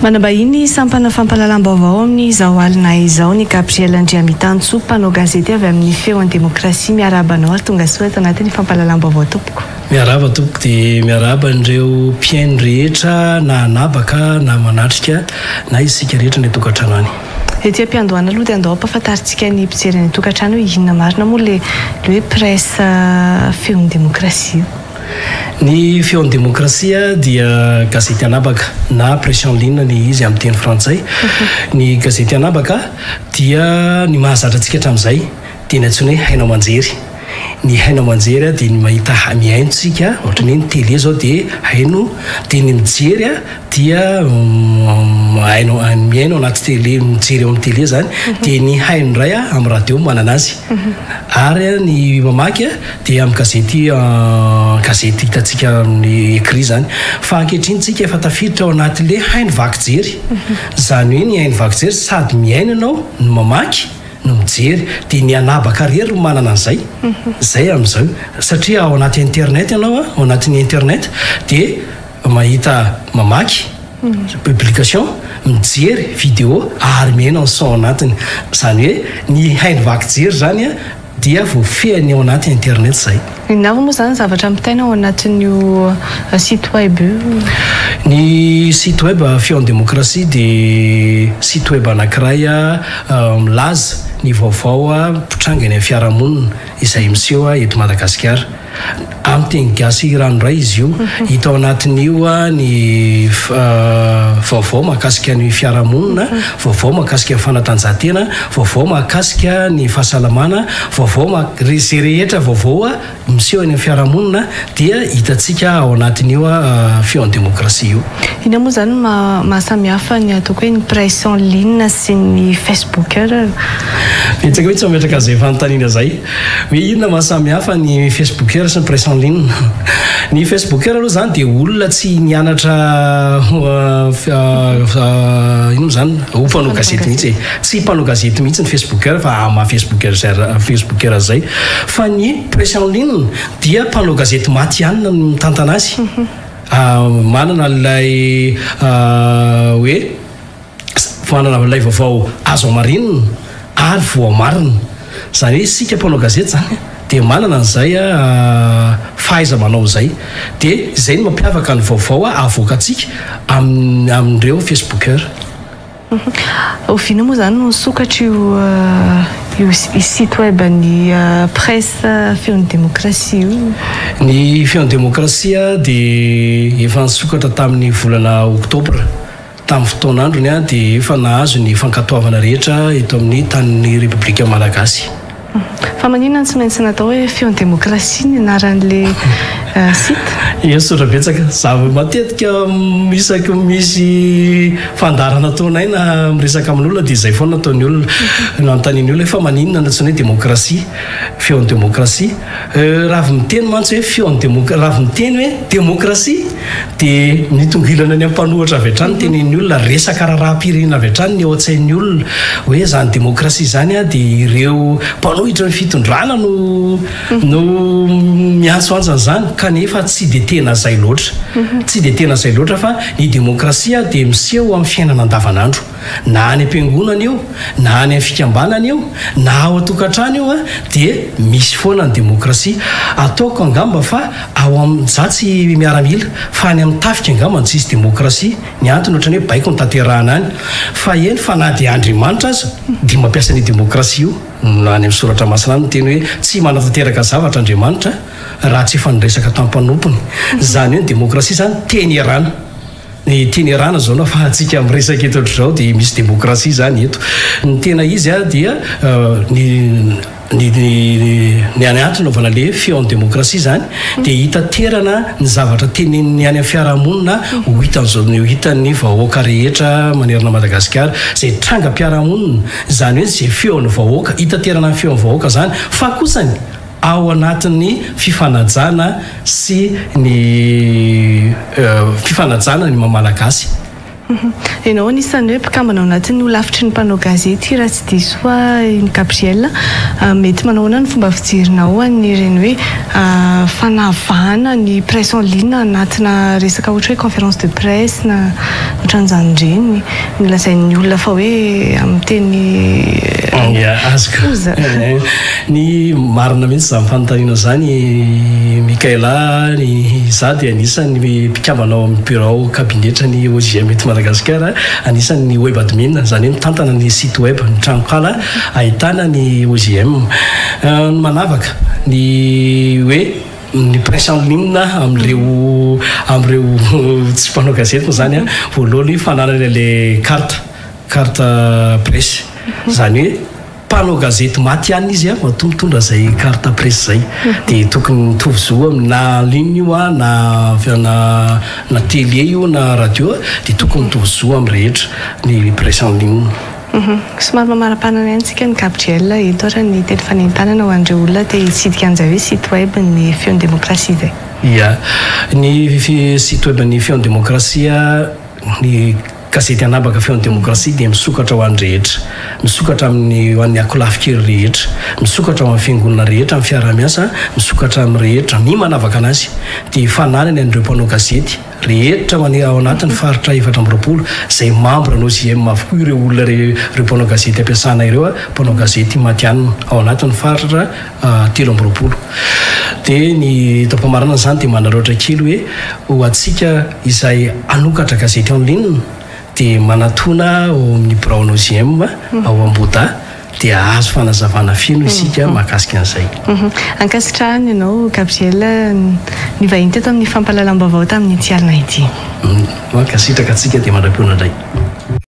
Manambahiny sampana fampahalalam-baovao amin'izao alina izao ny Gabriel Andriamitansoa, mpanao gazety avy amin'ny Feon'ny Demokrasia. Miarahaba anao ary tonga soa ato anatin'ny fampahalalam-baovao tompoko. Miarahaba tompoko dia miarahaba an'ireo mpihaino rehetra na anabaka na manatrika na isika rehetra any an-tokantrano any. Ety am-piandohana aloha dia andao ampahafantarintsika ny mpijery any an-tokantrano hoe inona marina moa ilay hoe presse Feon'ny Demokrasia io. Ny Feon'ny Demokrasia dia gazety anabaka na presse en ligne ny izy amin'ny teny frantsay. Ny gazety anabaka dia ny mahazatra antsika hatramin'izay dia ny antsoina hoe haino aman-jery. Ny haino aman-jery dia ny mahita mihaino tsika, ohatran'ny hoe ny télé zao dia haino, dia ny mijery dia haino mihaino anaty télé, mijery eo amin'ny télé zany, dia ny haino indray amin'ny radio manana azy. Ary ny mamaky dia amin'ny gazety gazety hitantsika amin'ny écrit zany. Fa ankehitriny tsika efa tafiditra ao anatin'le haino vaky jery. Izany hoe ny haino vaky jery sady mihaino ianao no mamaky no mijery. Dia ny anabaka irery no manana an'izay. Izay amin'izao. Satria ao anaty internet ianao, ao anatin'ny internet dia mahita mamaky, publication, mijery vidéo ary mihaino ny son anatiny. Izany hoe ny haino vaky jery izany dia voafehiny ao anaty internet izay. Inona avy moa izany zavatra ampitaina ao anatin'io site web io? Ny site web Feon'ny Demokrasia dia site web anankiray milaza ny vaovao mpitranga eny amin'ny fiarahamonina izay miseho eto Madagasikara. Amin'ny teny gasy ranoray izy io. Hita ao anatin'io ny vaovao mahakasika ny fiarahamonina, vaovao mahakasika ny fanatanjahantena, vaovao mahakasika ny fahasalamana, vaovao maha, izay rehetra vaovao miseho eny amin'ny fiarahamonina dia hitantsika ao anatin'io Feon'ny Demokrasia io. Inona moa izany no maha samy hafa ny ataoko hoe ny presse en ligne sy ny facebooker? Betsaka mihitsy mametraka an'izay fanontaniana izay. Hoe inona maha samy hafa ny facebooker sy ny presse en ligne? Ny facebooker aloha izany dia olona tsy nianatra inona moa izany? Ho mpanao gazety mihitsy e. Tsy mpanao gazety mihitsy ny facebooker fa amin'ny maha facebooker facebooker azy izay. Fa ny presse en ligne dia mpanao gazety matihanina no mitantana azy. Manana ilay hoe Manana ilay vaovao azo hamarinina ary voamarina. Izany hoe isika mpanao gazety izany dia manana an'izay fahaiza-manao izay. Dia izay no mampiavaka ny vaovao avoakantsika amin'ireo Facebookers. Oviana moa izany no nisokatra io io site web an'ny presse Feon'ny Demokrasia io? Ny Feon'ny Demokrasia dia efa nisokatra tamin'ny volana oktobra. Tamin'ny fotoan'androny dia efa nahazo ny fankatoavana rehetra eto amin'ny tanin'ny Repoblika Malagasy. Fa maninona no tsy maintsy natao hoe Feon'ny Demokrasia ny anaran'ilay site? Ie, misaotra betsaka. Za matetika isaky ny misy fandaharana ataonay na miresaka amin'olona dia izay foana ataon'ny olona. Nanontanian'ny olona hoe fa maninona no antsoina hoe demokrasia, Feon'ny Demokrasia? Raha avy miteny mantsy hoe feon'ny demokra, raha avy miteny hoe demokrasia dia mitongilana ny mpanohitra avy hatrany ny tenenin'ny olona, resaka raharaham-pirenena avy hatrany ny ao an-tsain'ny olona hoe izany demokrasia izany dia ireo mpanohitra ny fitondrana no no miantsoantso an'izany kanefa tsy dia tena izay loatra, tsy dia tena izay loatra fa ny demokrasia dia miseho amin'ny fiainana andavanandro. Na any am-piangonana io, na any amin'ny fikambanana io, na ao an-tokantrano io dia misy foana ny demokrasia. Ataoko angamba fa ao amin'ny, za tsy miaramila, fa any amin'ny tafika angamba no tsisy demokrasia. Ny antony ohatran'ny hoe baiko no tanterahana any. Fa eny fa na dia Andriamanitra aza dia mampiasa an'io demokrasia io. Na any amin'ny soratra masina any miteny hoe tsy manatanteraka zavatra Andriamanitra raha tsy efa niresaka tamin'ny mpanompony. Izany hoe ny demokrasia izany teny ierana. Ny tiany iarahana izao no afahantsika miresaka eto ohatr'izao dia misy demokrasia izany eto. Ny tena izy dia ny ny ny any antony anaovana le feon'ny demokrasia izany dia hitaterana ny zavatra tenenin'ny any amin'ny fiarahamonina ho hitan'izao ho hitan'ny vahoaka rehetra manerana Madagasikara izay trangam-piarahamonina izany hoe izay feon'ny vahoaka hitaterana ny feon'ny vahoaka izany fa kosany ao anatin'ny fifanajana sy ny fifanajana ny maha Malagasy. Ianao anisan'ny hoe mpikambana ao anatin'ny holafitry ny mpanao gazety raha tsy diso aho i Gabriel. Mety manao ahoana ny fomba fijerinao an'ireny hoe fanavahana ny presse en ligne anatina resaka ohatra hoe conférence de presse na ohatran'izany ireny, ny lazain'ny olona fa hoe amin'ny teny Azoko. foza. Ny marina mihitsy izany fanontaniana izany Mickaëla, ny izaho dia anisan'ny mpikambana ao amin'ny birao kabinetra ny OJM eto Madagasikara, anisan'ny web admin, izany hoe mitantana ny site web, ny tranonkala ahitana ny OJM. Ny manavaka ny hoe ny presse en ligne amin'ireo amin'ireo tsy mpanao gazety moa izany an, voalohany fananana ilay carte, carte presse, izany hoe Mpanao gazety matihanina izy matoa mitondra izay carte presse izay. Dia tokony mitovy zo aminy na en ligne io na na na télé io na radio dia tokony mitovy zo amin'ny rehetra ny presse en ligne. Somary mamara-panana ihany tsika ny Gabriel eto ary ny teny fanentanana ho an'ireo olona te hitsidika an'izay hoe site web ny Feon'ny Demokrasia izay. Ia. Ny site web ny Feon'ny Demokrasia ny. Gazety Anabaka Feon'ny Demokrasia dia misokatra ho an'ny rehetra. Misokatra amin'ny ho an'ny ankolafin-kery rehetra. Misokatra ho an'ny fiangonana rehetra amin'ny fiaraha-miasa, misokatra amin'ny rehetra. Ny manavaka anazy dia fananany an'ireo mpanao gazety rehetra mane ao anatin'ny faritra 24 izay membre ny OJM avokoa ireo olona ireo mpanao gazety ampiasana ireo, mpanao gazety matihanina ao anatin'ny faritra 23. Dia ny eto am-pamaranana izany dia manararaotra kely hoe ho antsika izay hanokatra gazety en ligne dia manatona ao amin'ny biraon'ny OJM ao Ambohidahy dia hahazo fanazavana feno isika mahakasika an'izay. Ankasitrahana ianao Gabriel nivahiny teto amin'ny fampahalalam-baovao tamin'ity alina ity. Mankasitraka antsika dia mandra-pihaona indray.